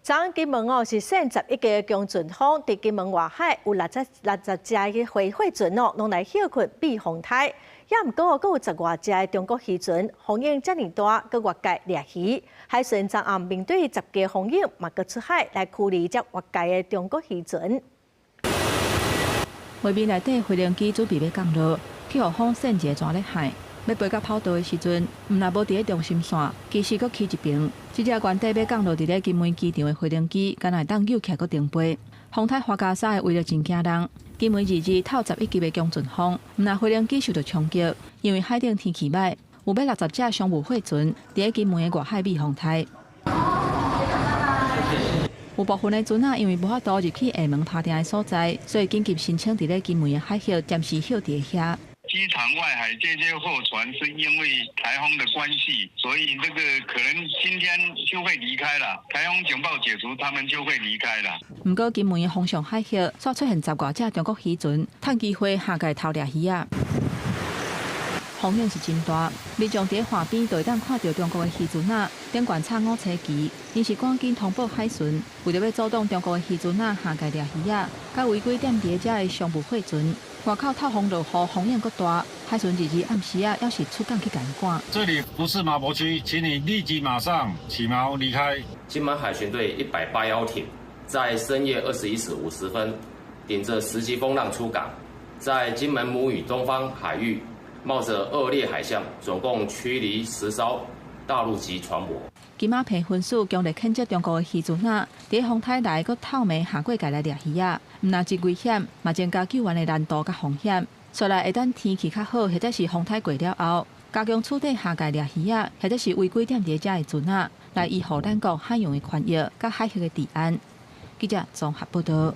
昨金門哦是縣11級的強陣風，佇金門外海有60隻的貨船哦，攏來歇睏避風颱。也毋過閣有十外隻的中國漁船，風湧遮爾大，閣越界掠魚。海巡昨暗面對10級風湧，嘛閣出海來驅離這越界的中國漁船。畫面內底飛行機準備欲降落，去予風扇一個蛇咧害。欲飛到跑道的時陣，毋但無佇咧中心線，機身閣起一爿。這隻原底欲降落佇咧金門機場的飛行機，敢若會當扭起來閣重飛。風颱樺加沙的威力真驚人，金門二二透11級的強陣風，毋但飛行機受著衝擊，因為海頂天氣䆀，有欲60隻商務貨船佇咧金門的外海避風颱。有部分的船仔因為無法度入去廈門拍碇的所在，所以緊急申請佇咧金門的海域暫時歇佇遐。機場外海這些貨船是因為颱風的關係，所以這個可能今天就會離開了。颱風警報解除，他們就會離開了。毋過金門的風上海域，煞出現十外隻中國漁船，趁機會下界偷掠魚仔。風湧是真大，民眾佇岸邊就會當看著中國的漁船仔，頂懸插五星旗，𪜶是趕緊通報海巡，為著欲阻擋中國的漁船仔下界掠魚仔，佮違規踮佇遮的商務貨船。外口透風落雨，風湧閣大，海巡二二暗時仔，猶是出港去共趕。這裡不是馬博區，請你立即馬上起錨離開。金門海巡隊180幺艇在深夜21時50分，頂着10級風浪出港，在金門母嶼東方海域，冒着惡劣海象，總共驅離10艘大陸籍船舶。金馬棚分署強烈譴責中國的漁船仔，佇風颱來閣透暝下過界來掠魚仔，毋但真危險，嘛增加救援的難度佮風險。所來會等天氣較好，或者是風颱過了後，加強處理下界掠魚仔，或者是違規踮佇遮的船仔，來維護咱國海洋的權益佮海域的治安。記者綜合報導。